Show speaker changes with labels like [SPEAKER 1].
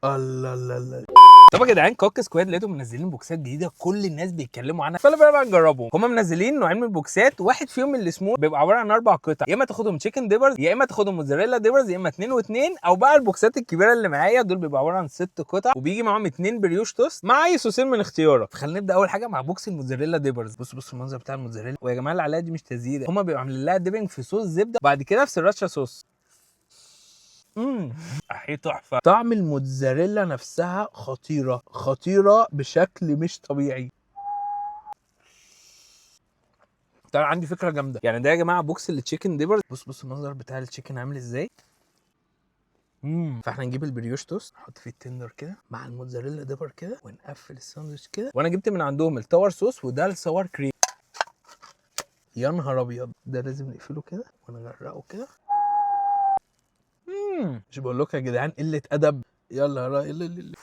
[SPEAKER 1] الله الله الله. طب يا جدعان، كوك سكواد لقيتهم منزلين بوكسات جديدة كل الناس بيتكلموا عنها، فانا بقى نجربهم. هم منزلين نوعين من البوكسات، واحد فيهم اللي اسمه بيبقى عبارة عن 4 قطع، يا اما تاخدهم chicken dippers يا اما تاخدهم mozzarella dippers يا اما 2 و2، او بقى البوكسات الكبيرة اللي معايا دول بيبقى عبارة عن 6 قطع وبيجي معاهم 2 brioche toast مع اي صوصين من اختيارك. فخلينا نبدا اول حاجة مع box ال mozzarella dippers. بص بص المنظر بتاع الموتزاريلا، ويا جماعة اللي عليها دي مش تزييده، هم بيبقوا عاملين لها dipping في صوص زبدة بعد كده في sriracha sauce. احي تحفة، طعم الموتزاريلا نفسها خطيرة خطيرة بشكل مش طبيعي. طبعا عندي فكرة جامدة، يعني ده يا جماعة box ال chicken dippers. بص بص المنظر بتاع ال chicken عامل ازاي. فاحنا نجيب ال brioche toast نحط فيه ال tender كده مع ال mozzarella dipper كده ونقفل الساندوتش كده. وانا جبت من عندهم ال tower sauce وده ال sour cream. يا نهار ابيض، ده لازم نقفله كده ونغرقه كده. مش بقول لكم يا جدعان قلة ادب. يلا يلا يلا يلا.